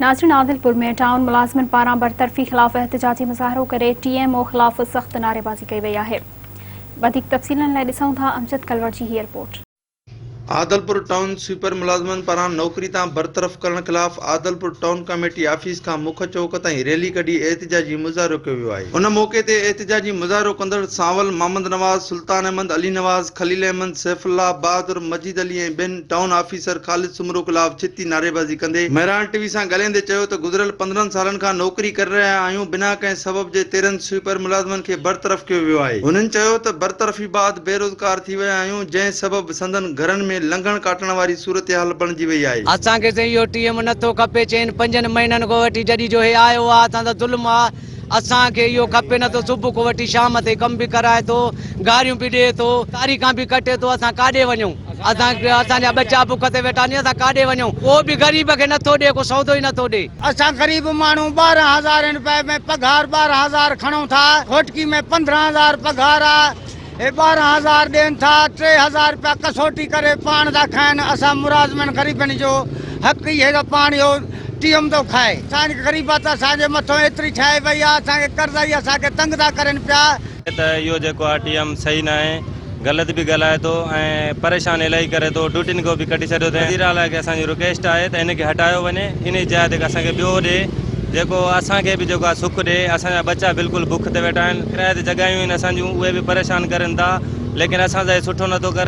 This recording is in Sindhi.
ناظرين عادلپور ۾ ٽائون ملازمن پاران برطرفي خلاف احتجاجي مظاهرو ڪري ٽي ايم او خلاف سخت نعريبازي ڪئي وئي آهي. وڌيڪ تفصيلن لاء ڏسون ٿا امجد ڪلوڙ جي هي رپورٽ. عادلپور ٽائون سوئيپر ملازمن پاران نوڪري تان برطرف ڪرڻ خلاف عادلپور ٽائون ڪميٽي آفيس کان مک چوڪ تائين ريلي ڪڍي احتجاجي مظاهرو ڪيو ويو آهي. ان موقعي تي احتجاجي مظاهرو ڪندڙ سانول محمد نواز، سلطان احمد، علي نواز، خليل احمد، سيف الله، بهادر، مجيد علي ۽ ٻين ٽائون آفيسر خالد سومرو خلاف ڇتي نعريبازي ڪندي مهراڻ ٽي وي سان ڳالهائيندي چيو ته گذريل 15 سالن کان نوڪري ڪري رهيا آهيون بنا ڪنهن سبب جي 13 سوئيپر ملازمن کي برطرف ڪيو ويو آهي. هنن چيو ته برطرفي بعد بيروزگار ٿي ويا آهيون جنهن سبب سندن گهرن ۾ لنگهڻ ڪاٽڻ واري صورتحال بڻجي وئي آهي. اسان کي سائين اهو ٽي ايم نٿو کپي چئن پنجن مهينن کان وٺي جڏهن جو هي آيو آ اسان سان ظلم آ اسان کي اهو کپي نه ٿو صبح کان وٺي شام تائين ڪم به ڪرائي ٿو گاريون به ڏئي ٿو تاريخان به ڪٽي ٿو اسان ڪاڏي وڃون اسان اسان جا ٻچا بک تي ويٺا آهن اسان ڪاڏي وڃون ڪو به غريب کي نٿو ڏئي ڪو سودو ئي نٿو ڏئي. اسان غريب ماڻهو 12 هزارين روپئي ۾ پگهار 12 هزار کڻون ٿا گهوٽڪي ۾ 15 هزار پگهار آ هي 12 هزار ڏين ٿا 3000 روپيا ڪسوٽي ڪري پاڻ ٿا کائن اسان ملازمن غريبن جو حق ئي هي ته پاڻ اهو ٽيم ٿو کائي اسان جي غريبت اسان جي مٿو ايتري ٺاهي وئي آ اسان کي قرض ئي اسان کي تنگ ٿا ڪرين پيا. ته اهو جيڪو آ ٽي ايم صحيح ناهي غلط به ڳالهائي ٿو ۽ پريشان الاهي ڪري ٿو ڊيوٽين کان به ڪڍي ڇڏيو اٿئين وزير اعليٰ کي اسان جي رڪويسٽ آهي ته هن کي هٽايو وڃي انهي جاء تي اسان کي ٻيو ڏي جيڪو اسان کي به جيڪو آ سک ڏي اسان جا ٻچا بلڪل بک تي ويٺا آهن ڪرائي تي جڳهيون آهن اسان جون اهي به پريشان ڪرين ٿا ليڪن اسان سان هي سٺو نٿو ڪري.